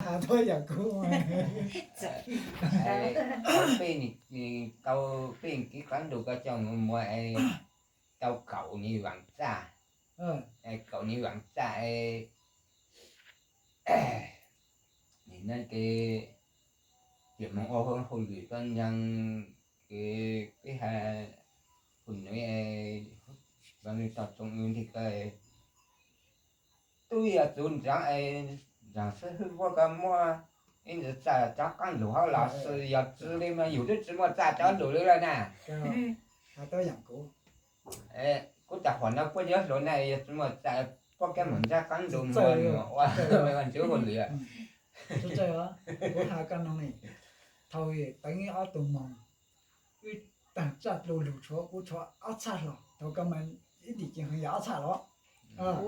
Tuaj yam kuv, peb, peb kib qab ntuj koj coj mus muag es tau kaum ni vaam txaj, kaum ni vaam txaj es, nim no ces tiam moog ua hauj lwm koj ntseeg ces peb has hauj lwm es tau txoos nteg koj tub yog tus nraav es nraav xib hwb puab koj muab ib ntsis txaj cov qaab lug hab los xwb, yog tsi li mas yus twb tsi muaj txaj cov lug li lawm na. Kuv tas huam no puab yuav hluas na, yog tsi muaj txaj puab kab mus nrab qaab lug mus ua ntsis hauj lwm. Kuv has koj no, thaum Teev ob tug moog, wb taag txaj dlu lug tshuav kuv tshuav ob txhaj hlo, thaum koj mas ib ntim ceev heev yog ob txhaj los. Thaum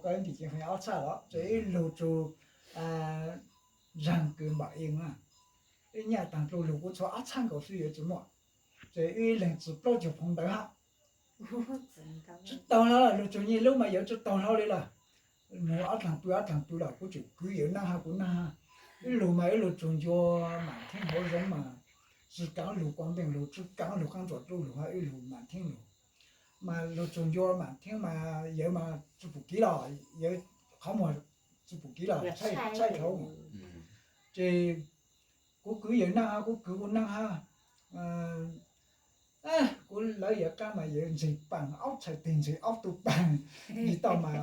koj ib ntim ceev heev ob txhaj los, ces wb lug tsug zaag kws npam ees na, wb nyaj taag dlu lug kuv tshuav ob txhaj nkaus xwb yuav tsi muaj, ces wb leeg tsi plaub caug phoov ntawd hab. Tsi taug hlo, lug tsug nyiaj lub mas yuav tsi taug hlo li lawm. Mus ob dlaag pw ob dlaag pw los kuv tseem kwv Yawm Naaj hab kuv naag hab. Wb lug mas wb lug tsug ncua Maam Theeb hauv zoov mas tsi kaav lug Kuav Npeej lug, tsi kaav lug Qaab Ntsuam Dlub lug hab, wb lug Maam Theeb lug. Mas lug tsug ncua Maam Theeb mas Yawm mas tsi pum kev los, Yawm qhov muag tsi pum kev los tshaib dhau. Ces kuv kwv Yawm Naaj hab, kuv kwv kuv naag hab, kuv lawv Yawm qaab mas Yawm ntseeg paag aub txhais teg ntseeg aub tug paag, ntsis tau mas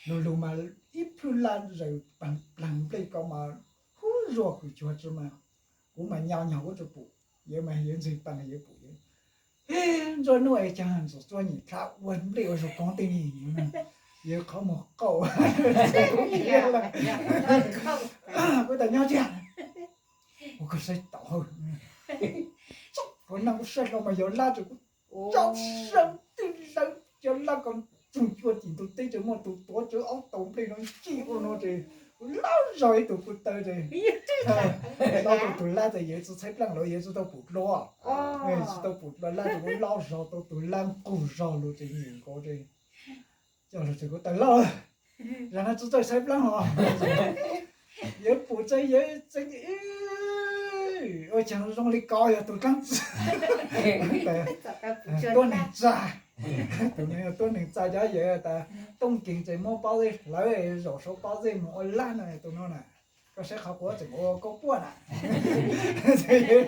lug lug mas ib plhwj laj zawm paag plaag nplej ko mas hub zuag kws cuag tsi mas, kuv mas nyag nyag kuv tsi pum, Yawm mas Yawm ntseeg paag Yawm pum Yawm. Ntsuab nub es caag ntxuav txuag nyem dlha ua nplej ua zug koov tej ni, Yawm qhov muag qaug kuv tas nyob tiag, ua koj saib tau hawb, kuv naag kuv saib hlo mas yog lab tsi kuv tso sab twg lawv cov lab ko tsoog cua tim ntug teb tsi muaj tug tuav tsawv aub tau nplej no ncig ua no ces kuv lab zog ib tug kuv taw ces lab tau tug lab tas Yawm tsi tshaib plaaj los Yawm tsi tau pum dlua, tsi tau pum dlua lab ces kuv lab zog tau tug lab nqug zog lug ces nyem nkaus ces coj lug ces kuv taw lab, zag no tsi txawj tshaib plaaj hos. Yawm pum txawj Yawm txeev ua caag zoo li ko yog tug dlaab tsi tuab neeg tsa, tug no yog tuab neeg tsa cov Yawm tas Tooj Kees tseem muab pob zeb hlawv zaum saum pob zeb mus ua lab no tug no na, koj saib qhov quav tseem ua kaub puaj na. Yawm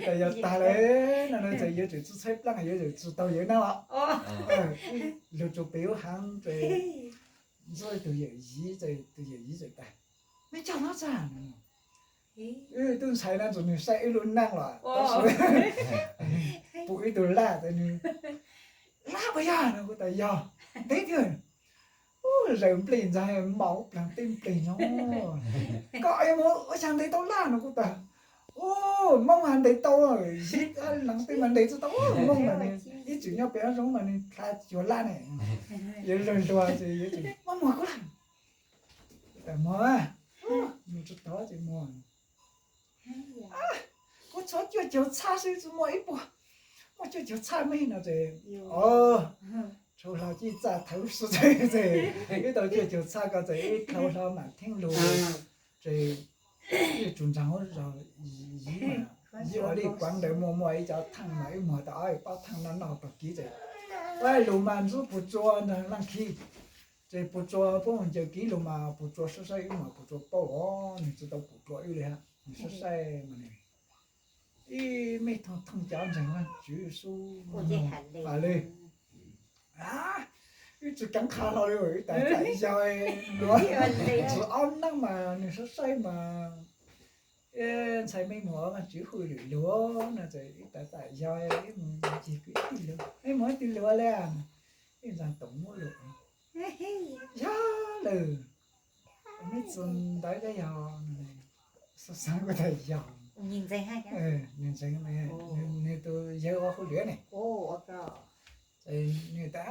tas yog tag lawm no txawm Yawm tseem tsi tshaib plaaj Yawm tseem tsi taug Yawm na os. Lug tsug pem ub haav ces ntxuav ib tug yawm yij, tus yawm yij txawm tas, mej coj no txag no, wb tub ntxhais no ntxuav nwg saib wb lub neej los tab sis pum ib tug laj tas nwg lab puas yog no kuv tas yog, ntev tiag, zaws nplej ntxag maum plaag teb nplej no, koj mus ua caag ntev tau laj no kuv tas, u, Moob mas ntev tau, yij leeg tej mas ntev tsi tau, Moob mas nwg ib txwm nyob pem hav zoov mas nwg dlha cuag lab ne. Yawm lug lug ces Yawm tseem muab muag kuv lawm, tas muag, nug tsi tau ces muag, kuv tshuav cuaj caug txhaj xwb tsi muaj ib puas, muaj cuaj caug txhaj mej no ces, o, dhau hlo cij txaj thawv xwb ces wb tau cuaj caug txhaj ko ces wb dhau hlo Maam Theeb lug ces wb tsug ntsaag hauv zog, yij, yij ua li kuav ntawd muaj muaj ib cov thaaj mas wb muag tau ob pob thaaj noj noj tog kiv ces, lug mas ntxub Puv Tsua nraag Laaj Khij, ces Puv Tsua puab mus ncaws kiv lug mas Puv Tsua saib saib wb mas Puv Tsua paub os, nwg tsi tau pum dlua wb li hab, nwg saib saib mas nwg ib mej thooj thooj cov ntseeg Vaajtswv xwb, has le, wb tsi kaav qha hlo li, wb tas txam yog, tsi ob neeb mas nwg saib saib mas ntxhais mej mus ua Vaajtswv hauj lwm lug no ces wb tas txam yog wb mus ncig kwv tij lug, mej mus ib tug lug le, wb ntxaa toom muab lug, yog lawm, mej txug ntawd koj yog, xaav xaav kuv tas yog, nwg ntseeg, nwg tus yawg ua hauj lwm ne, nwg tas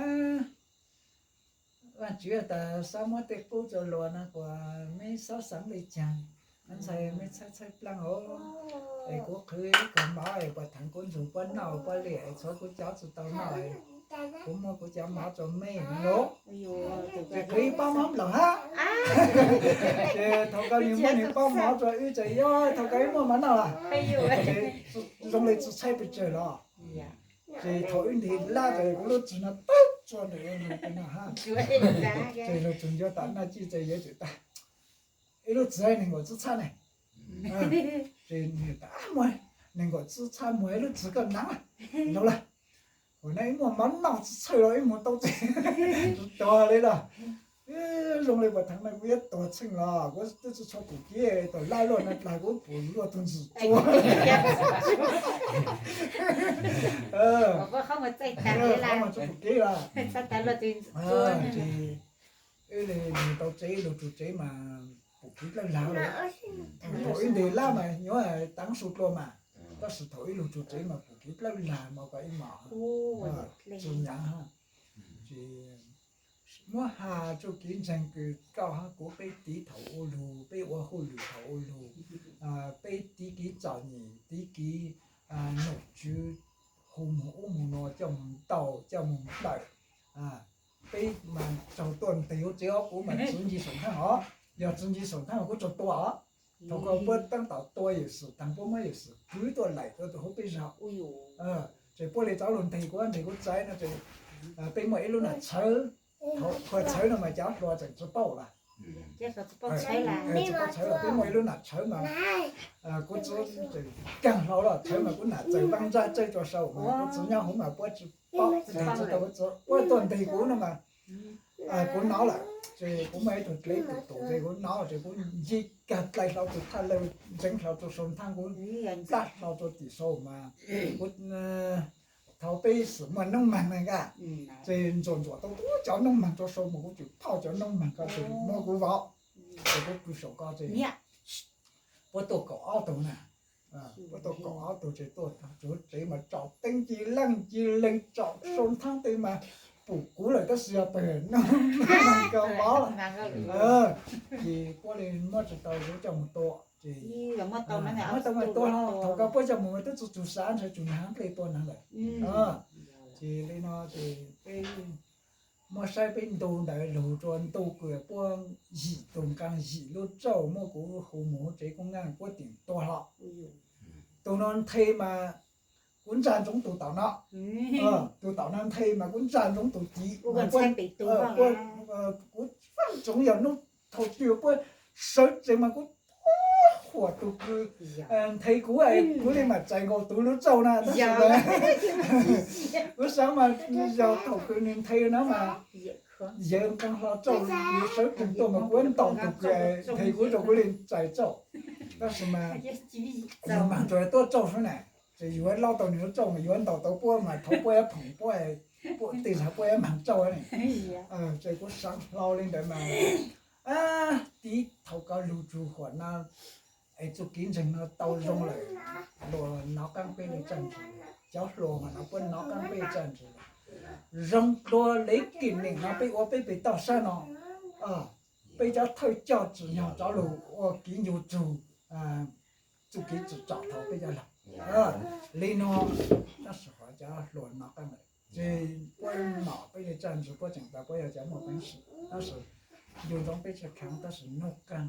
Vaajtswv tas xob muab tej qub rua luas no kuas mej xob xaav le caag, ntxhais mej tshaib tshaib plaaj os, es kuv qhwv ib kawg mov es puas theev kuv nrug puab noj puab le es txhua kuv cov tsi tau noj, Kuv muab kuv cov mov rau mej no. Ces kuv ib pob mov nplaum hab. Ces thaum kawg nws muab nws pob mov rau wb ces yog thaum kawg wb muaj mov noj lawm. Ces zoo li tsis tshaib pes tsawg los. Ces thaum wb nti lab ces kuv lub txwg no tawg tsua ntawm no hab. Ces luag tsuas nco tom naj cij ces yuav tsum tag ib lub txwg nees nkaum tsib txhab ne. Ces muab nees nkaum tsib txhab muag ib lub txwg koj naav lawm, laus lawm. Ua no ib muaj mov noj tsis txhawj los ib mus tau tsev tuag li lawm. Zoo li puas theev no kuv yuav tuag txheej los kuv twb tsis tshua pum kiv, thaum laj luaj no dlag kuv pum luaj tug ntsis tsua. Qhov mas tsis pum kiv lawm. Ces wb li mus tau tsev, ib lug rua tsev mas pum kiv dlawb lag. Thaum wb nti lab mas nyuaj teev su dlua mas, tab sis thaum wb lug rua tsev mas pum kiv dlawb lag mas ko ib mos tsis nyaav hab. Ces muab has txuj kev ntseeg kws koj hab kuv peb tiv thaum ua lug, peb ua hauj lwm thaum ua lug, peb tiv kev txom nyem, tiv kev nom tswv, hu moog ub moog no, coj moog ntaus, coj moog ntawm. Peb mas raug tuaj ntes huv tsev huv kuv mas txwv ncig saum nthab os. Yog txwv ncig saum nthab mas kuv tsuas tua os. Thaum ko puab tab tom tua yawm xwm taag, puab muab yawm xwm kwv tuaj laim rua huv peb zog. Ces puab li cov lug nteg kuv, nteg kuv txaiv no ces peb muaj ib lub nam tshawv. Thaum tshawv no mas cov hluas tseem tsis paub lawm. Tsis paub tshawv, peb muaj ib lub nam tshawv mas kuv txwv kaag hlau lawm, tshawv mas kuv nam txawm vaaj ntsaj tsawb rua saum mas kuv txwv nyob huv mas puab tsis paub, tsis tau kuv txwv, puab tuaj nteg kuv no mas kuv nov lawm. Ces kuv muaj ib tug dlev tus tus ces kuv nov ces kuv ntsib kag dlai hlau tus thaj lawg ntseev hlau rua sau nthab, kuv nplaj hlau rua tim sau mas kuv thaum peb xwm muaj noob maag na, ces ntsuam ntsuam tau cov noob maag rua sau mas kuv tseem phauj cov noob maag ko ces muab kuv vov, ces kuv pw saum ko ces puab tuaj kaum ob tug na, puab tuaj kaum ob tug ces tuaj txug tsev mas tsom teeb ci leej ci leeg, tsom sau nthab tej mas pum kuv lawm tab sis yog pawg noob maag ko vov lawm. Ces puab li muab tsis tau, kuv coj mus tua ces muab tau mas tua, thaum ko puab coj mus mas twb tsis tsug xav ntshe tsug naav nplej tua naav lawm. Ces li no ces peb muab saib peb ntu ntawd lug rua ntu kws puab yim tug nqaa yim lub tsauj muab kuv hu mus huv tsev koob naj puab teem tua hlo. Tug no nthe mas kuv ntsa ntsoov tug tom no, tug tom no nthe mas kuv ntsa ntsoov tug tid. Kuv faaj ntsoov yog nub thaum twg puab sawv tsees mas kuv huam tug kws nthe kuv, kuv li mam txais nkaus tug lub tsauj na tab sis kuv xaav mas yog thaum kws nwg nthe na mas yawg nqaa hlo tsauj, yawg sawv tsees tuaj mas kuv ntaus tug kws nthe kuv rua kuv li txais tsauj. Tab sis mas yawg maag rua tuab tsauj xwb na, ces yug laub tau nwg lub tsauj mas yug ntaus tau puab mas thaum puab yuav phoom puab, tej zag puab yuav maag tsauj ne. Ces kuv xaav hlau li ntawd mas tiv thaum ko lug tsug huam no es txuj kev ntseeg no tau zoo lawm, luag nov qaab peb li tsaj ntsws, cov hluas mas no puab nov qaab peb tsaj ntsws lawm. Zoo dua le kis neem no peb ua peb pem toj sab no, peb cov thawj coj tsim nyog rov lug ua kev ncu tsug txuj kev tsim txom thaum peb cov laug li no. Tab sis qhov cov hluas nov qaab lawm ces puab nom peb li tsaj ntsws puab tseem tas puab yog cov muaj peev xwm tab sis ncu ntsoov peb tsis kheev tab sis nug qaab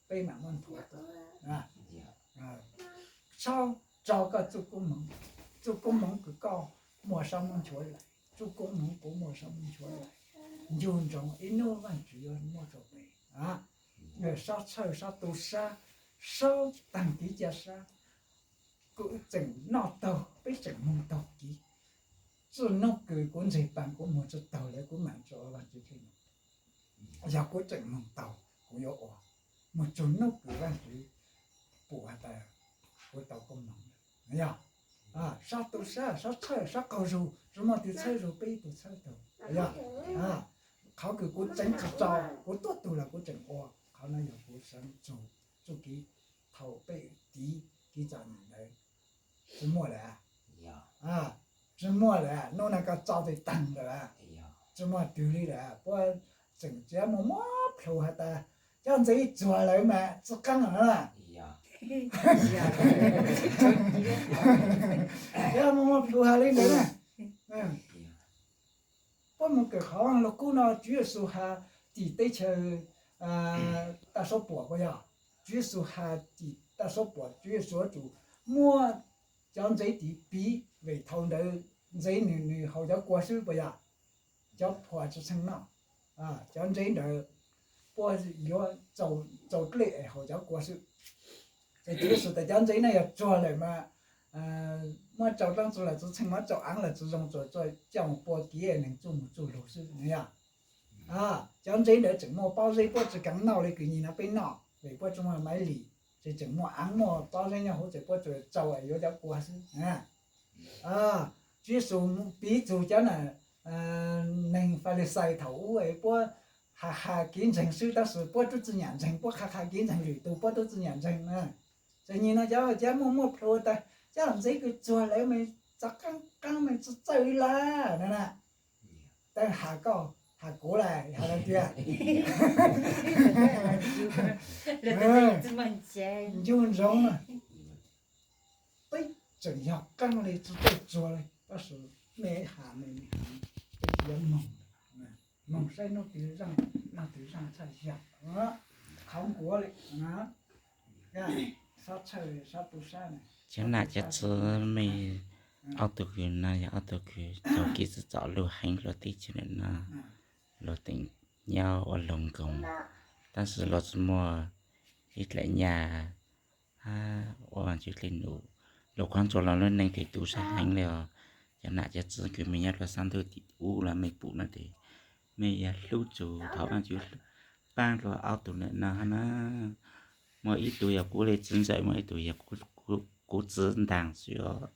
peb mam muab nthuav tuaj. Txhob tso koj txuj koob moov, txuj koob moov kws koj muaj sab muab nchuav lawm, txuj koob moov kuv muaj sab muab nchuav lawm. Ncu ntsoov ib nub Vaajtswv yuav muab rua peb. Sab txhawj sab tu sab, sab taag kev ca sab, kuv tseem noj taug peb tseem moog taug kev. Txuj nub kws kuv ntseg paag kuv moog tsi taug lawm kuv maam tso Vaajtswv tseg. Yog kuv tseem moog taug kuv yuav ua, moog txug nub kws Vaajtswv pum has tas kuv tau koob moov lawm. Yog sab tu sab, sab txhawj sab qaug zug, tsi muaj tug txhawb zug peb tug txhawb taug. Yog qhov kws kuv tseev tsi tso, kuv tuaj tug los kuv tseem ua, qhov no yog kuv xaav txug txuj kev thaum peb tiv kev txom nyem ntawd. Tsi muaj lawm, tsi muaj lawm, nub no koj tso tes taag lawm, tsi muaj twg li lawm. Puab tseem tsi muaj muab plhus has tas cov ntxeev ib txuag lawm mas tsi qaab lawm na. Tsi muaj muab plhus has li ntawd na. puab mus kawm qhov luag kub no, Tswv Yexus has tim teb chaws Tag Suab Puam puas yog? Tswv Yexus has tim Tag Suab Puam, Tswv Yexus yuav tsum muab cov ntsev tid piv vim thaum ntawd ntsev nws, nws haus cov kua xwb puas yog? Cov phuam tsis txheej noj, cov ntsev ntawd puab yuav txaus dlej es haus cov kua xwb. Ces Tswv Yexus tas cov ntsev no yog tsuag lawm mas muab tsau dlaab tsi los tsi txheej, muab tsau aav los tsi zoo, tsuas coj mus pua kiv neeg tsuj mus tsuj lug xwb no yog. Cov ntsev ntawd tseem muaj pob zeb, puab tsi kaav noj li kws nyim no peb noj vim puab tsi muaj maiv lim, ces tseem muaj aav muaj pob zeb nyob huv, ces puab tsuas tsau yuav cov kua xwb. Tswv Yexus piv txug cov neeg Falixais thaum ub es puab has has kev ntseeg xwb, tab sis puab tub tsi nyam ntseeg, puab qha qha kev ntseeg lwm tug puab tub tsi nyam ntseeg na. Ces nyim no cov, cov muaj muaj plhu tas cov ntsev kws tsuag lawm mas txav qaab qaab mas tsi txawj lawm na. Tab has koj has kuv lawm has lawm tiag. Ncu ntsoov na, peb tseem yog qaab li tsi txawj tsuag li, tab sis mej has mas peb tsi yuav moog, moog saib nub twg zaaj, nub twg zaaj tshaj yog qhov nkuav li. Cov nam cov txiv, mej ob tug kws no yog ob tug kws txuas kev txom txom lug heev rua teb chaws nam no, luag teem nyob ua luag nkoos, tab sis luag tsi muaj ib dlaim nyaj hab ua Vaajtswv dlej num. Lug qhuav ntsuas los lub neej tes tu sab heev li os. Cov nam cov txiv kws mej nyob rua sab ntuj tim ub los mej pum no tes, mej yuav hlub txug thaum Vaajtswv paab dlua ob tug nam no hab na. Muaj ib tug yog kuv le txiv ntxawm, muaj ib tug yog kuv txiv ntaag xwb os.